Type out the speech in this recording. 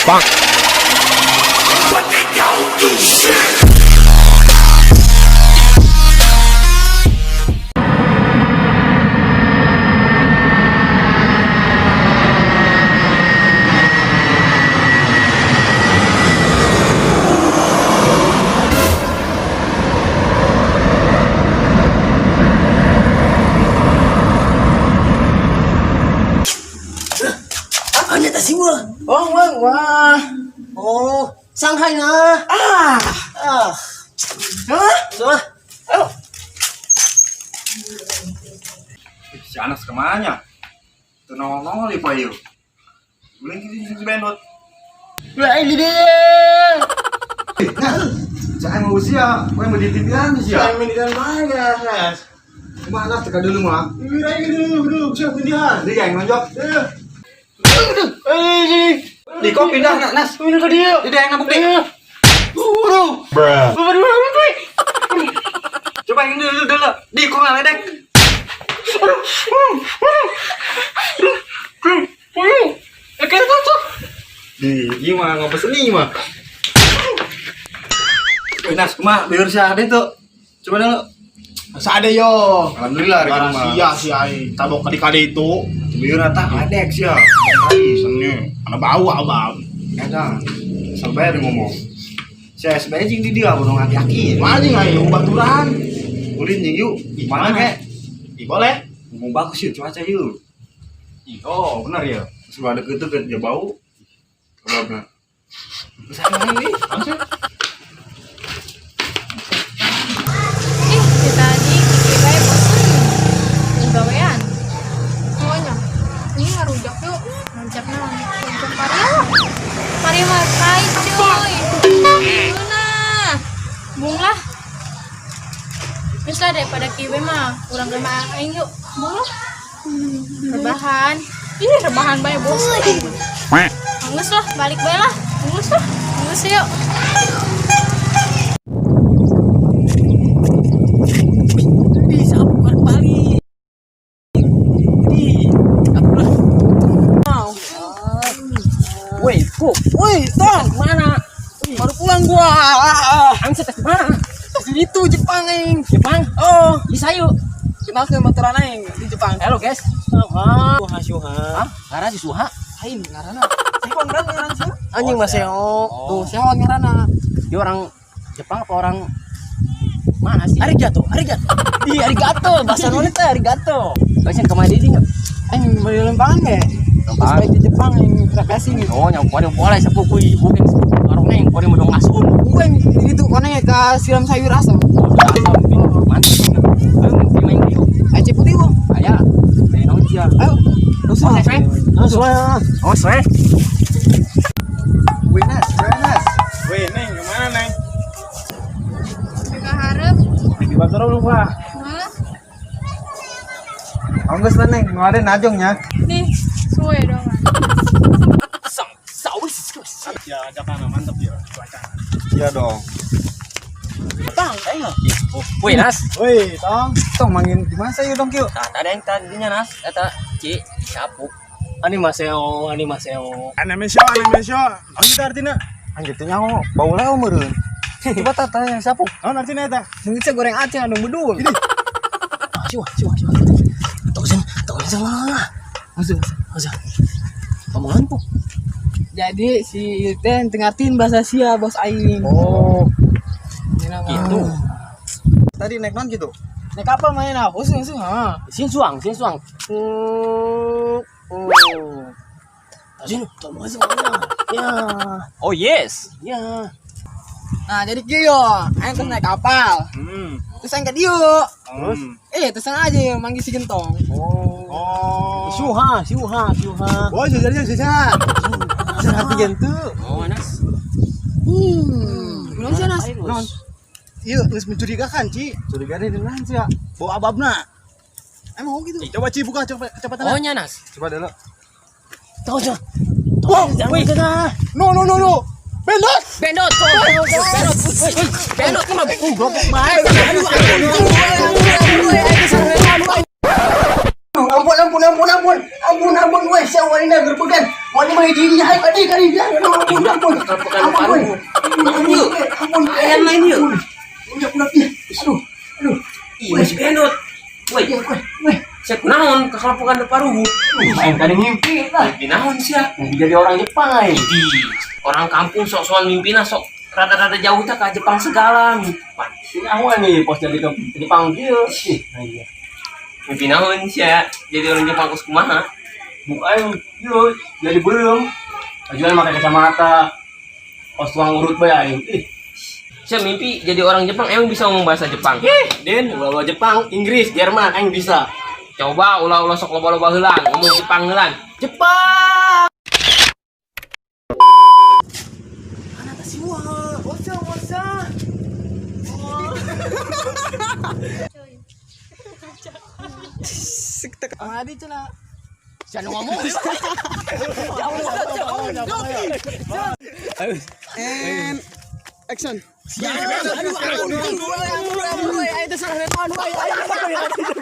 Bang. Ano ta siwa? Oh, wah, wah. Oh, Shanghai na. Ah. Ah, Hah? so, Oh. Si Anas kemana? Tuh nongol-nongol ya Pak yuk. Beli sini si Bendot. Lah ini dia. Nah, jangan mau usia, gue mau di TV aja sih ya. Saya main di dalam aja, Nas. Mana teka dulu mah. Ini lagi dulu, dulu, siap pindahan. Dia yang nonjok. Eh, ini. Di kok pindah nak Nas. Ini ke dia. Dia yang nabuk deh. Waduh. Bruh. Waduh, waduh. Coba yang dulu dulu. Di kok nggak ledek. Eh, kayak tuh. Di, iya mah ngapa seni mah. Eh, Nas, kumah biar si Ade tuh. Coba dulu. Sade yo. Alhamdulillah hari Gara mah. sia si ai tabok kadi-kadi itu. Biar rata ledek sih ya. Seni, ana bau abang. Eta, asal bayar ngomong. Si SBY jeung di dia bodong hati-hati. Mana aing baturan. Ulin jeung yuk. Mana Mana? kek? Ih, boleh. Ngomong bagus yuk cuaca yuk. Ih, oh, benar ya. Sudah ada deket ya bau. Coba benar. Bisa ini. Langsung. Ih, si tadi Kiki bae bosen. Yang gawean. Semuanya. Ini ngarujak yuk. Loncat naon? Loncat paria lah. Paria mah pahit cuy. Nah, bung lah. Terus lah daripada kiwe mah kurang mah aing yuk. Bung lah. Rebahan. Ih, rebahan bae bosen. Anggus lah, balik bae lah. Anggus lah. Anggus yuk. Bisa bukan balik. Di, aku lah. Woi, kok? Woi, tong. Mana? Baru pulang gua. Angsa tes mana? Di itu Jepang aing. Jepang. Oh, Bisa yuk. kenal ke baturan aing di Jepang. Halo guys. Suha, suha. Hah? Ngara si Suha. Aing ngaranna. Sehon kan ngaran sih? Anjing Mas Seo. Tuh, sehon ngaranna. Dia orang Jepang apa orang mana sih? Arigato, arigato. Ih, arigato. Bahasa mana teh arigato. Bahasa kemana dia nggak? Aing beli lempangan ge. Terus balik di Jepang aing rekreasi gitu. Oh, yang kau boleh sepupu bukan orang neng, kau mau dong asun. Gue yang itu koneng ke siram sayur asam. Oh, mantap. Ayo main main yuk. Ayo putih bu. Ayo, main naon sia. Ayo. Terus Oh, swe. Terus. Oh, swe. Wih, Nas, wih, Nas. Weh, neng kemana neng? Mereka harap. Di Batoro lupa. Mana? Anggus lah neng, nu ada najongnya. Nih, suwe dong. Ya, Jakarta mantap ya cuaca. Iya dong. Tang, ayo. Woi, Nas. Woi, tong. Tong mangin di mana saya dong kieu? Nah, tadi yang tadinya Nas, eta Ci, capuk. Ani Maseo, ani Maseo. Anime show, anime show. Oh, itu artinya. Anjir teh nyaho, bau leo meureun. Coba tah tanya yang siapa? Oh, artinya eta. Mungkin saya goreng aceh anu bedul. Ini. Siwa, siwa, siwa. Tunggu sini, tunggu sini lah. Masuk. Masuk. Omongan kok. Jadi si Ten tengatin bahasa sia bos aing. Oh, Gitu. tadi naik non gitu. Naik kapal main apa? Usung usung. Ha. Sin suang, sin suang. Sini, tunggu sini. Ya. Oh yes. Ya. Nah, jadi kieu, aing terus naik kapal. Terus aing ke dieu. Terus? Terus aja manggil si Gentong. Oh. Suha, suha, suha. Oh, jajan jajan. Hati gentu. Oh, Nas. Belum sih, Nas. Non. Iya, geus mencurigakan, Ci. Curiga deh dengan sih ya. Bawa ababna. Emang gitu. Coba Ci buka coba kecepatan. Oh, nya Nas. Coba dulu. Tunggu, tunggu. Wow, Wih. No, no, no, no. Bendot. Bendot, bendot, bendot, bendot, mah goblok bae. Aduh, aduh, aduh, aduh, aduh, aduh, aduh. Ampun, ampun, ampun, ampun. Ampun, ampun, weh, sia wani na gerbegan. Wani mah hiji hai kadi kadi. Aduh, ampun, ampun. Ampun, weh. Ampun, weh. Ampun, Ayam lain yuk. Udah, udah, iya. Aduh, aduh. Ih, masih benot. Woi, Iya, weh, weh. sia kunaon kakalapokan parugu. Aing tadi ngimpi lah. Mimpi naon sia? Mimpi jadi orang Jepang aing. Di orang kampung sok-sokan mimpina sok rada-rada jauh tah ka Jepang segala mimpi. Ini awan nih pos jadi ke Jepang kieu. Ih, iya. Mimpi naon sia? Jadi orang Jepang kos kumaha? Buk aing kieu jadi beureum. Ajuan pakai kacamata. Pos tuang urut bae aing. Ih, Sia mimpi jadi orang Jepang emang bisa ngomong bahasa Jepang? ih, Den, ulah Jepang, Inggris, Jerman aing bisa. Coba ulah-ulah sok loba-loba heula, ngomong Jepang heula. Jepang. Adi cenah. Jangan ngomong. And action. Aduh, aduh, aduh, aduh, aduh, aduh, aduh, aduh, aduh, aduh, aduh, aduh, aduh, aduh.